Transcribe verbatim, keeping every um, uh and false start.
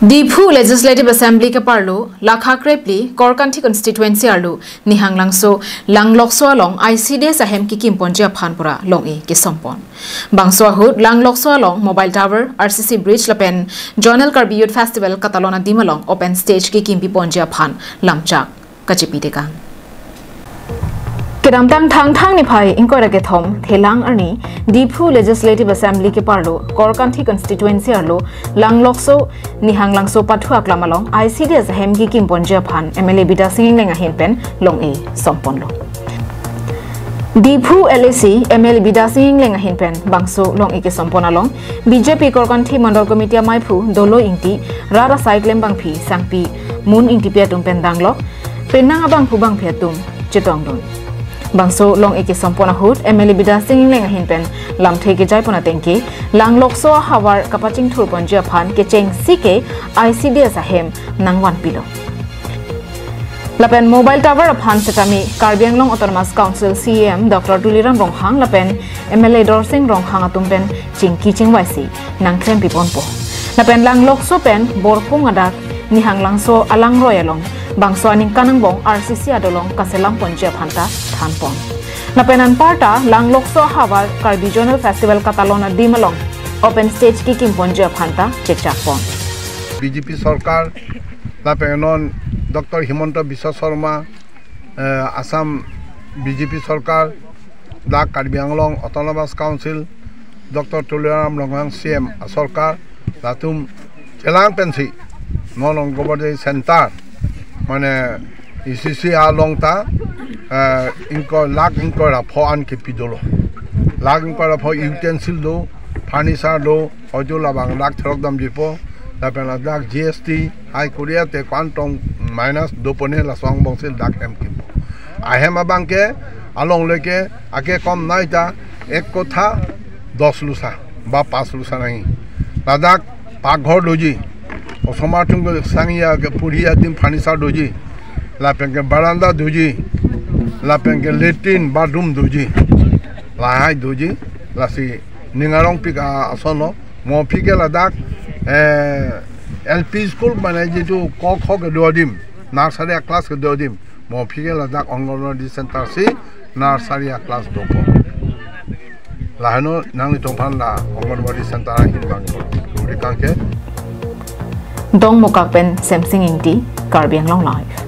Diphu Legislative Assembly keparlo, Lakha Krepli, Korkanthi Constituency arlo, Nihanglangso, Langlokso along I C D S ahem kekimponji aphan pura long-e kesompon. Bangso ahut, Langlokso along, Mobile Tower, R C C Bridge lapen Zonal Karbi Youth Festival katalon adim along, Open Stage kekimpiponji aphan lamchak kachepi tekang. Kedamtang Thangthang niphai ingkoi ra kethom Thelang arni Diphu Legislative Assembly keparlo Korkanthi Constituency arlo Langlokso Nihanglangso pathu aklam along I C D S ahem kekimponji aphan M L A Bidya Sing Engleng ahin pen long-e somponlo. Diphu L A C M L A Bidya Sing Engleng ahin pen bangso long-e kesompon along B J P Korkanthi Mandal Committee amaiphu Dolo Ingti, rat asai klembangpi Sangpi Mun Ingtipi atum pen danglok penang abangphu bangphi atum chetongdun. Bangso long-e kesompon ahut M L A Bidya Sing Engleng ahin pen lamthe kejaipon atengke Langlokso ahavar kapachingthurponji aphan kechengsi ke I C D S ahem nangvanpilo. Lapen Mobile Tower aphan setame Karbi Anglong Autonomous Council C E M Doctor Tuliram Ronghang lapen M L A Dorsing Ronghang atum pen chingki chingvaisi nangklempiponpo. Lapen Langlokso pen Borpung adak Nihanglangso alangroi along bangso aningkan angbong R C C adolong kaselamponji aphanta thanpon. Lapen anparta Langlokso ahavar Karbi Zonal Festival katalon adim along Open Stage kekimponji aphanta chechakpon. B J P sorkar, lapen non Doctor Himanta Biswa Sarma, eh, Assam B J P sorkar, dak Karbi Anglong Autonomous Council, Doctor Tuliram Ronghang C E M asorkar, latum chelang pensi non Anganwadi center, mane E C C along ta, eh, ingkoi lakh ingkoi ra pho an kepi dolo. Lakh ingkoi ra pho utensil do, furniture do, hoitu labang lakh throk damjipo, lapen ladak G S T, hai Korea te kwan tong minus dopone laso angbongsi dak hem kimpo. Ahem abangke, alongle ke, ake kom nai ta, ek kotha, dos lusa, ba pas lusa nangji. Ladak pakghor doji, osomar atum ke sangya ke puri adim furniture doji, lapen ke baranda doji, lapen ke latrine, bathroom doji, lahai doji, lasi ning arongpik ason lo, mo aphi ke ladak, eh, L P school mane jitu ko kho kedo adim, nursery class kedo adim, mo aphi ke ladak Anganwadi center si nursery class dopo. Laheno nanglitum aphan la Anganwadi center ahin bang kuri kangke. Dongmukak pen Semsing Ingti, Karbi Anglong Live.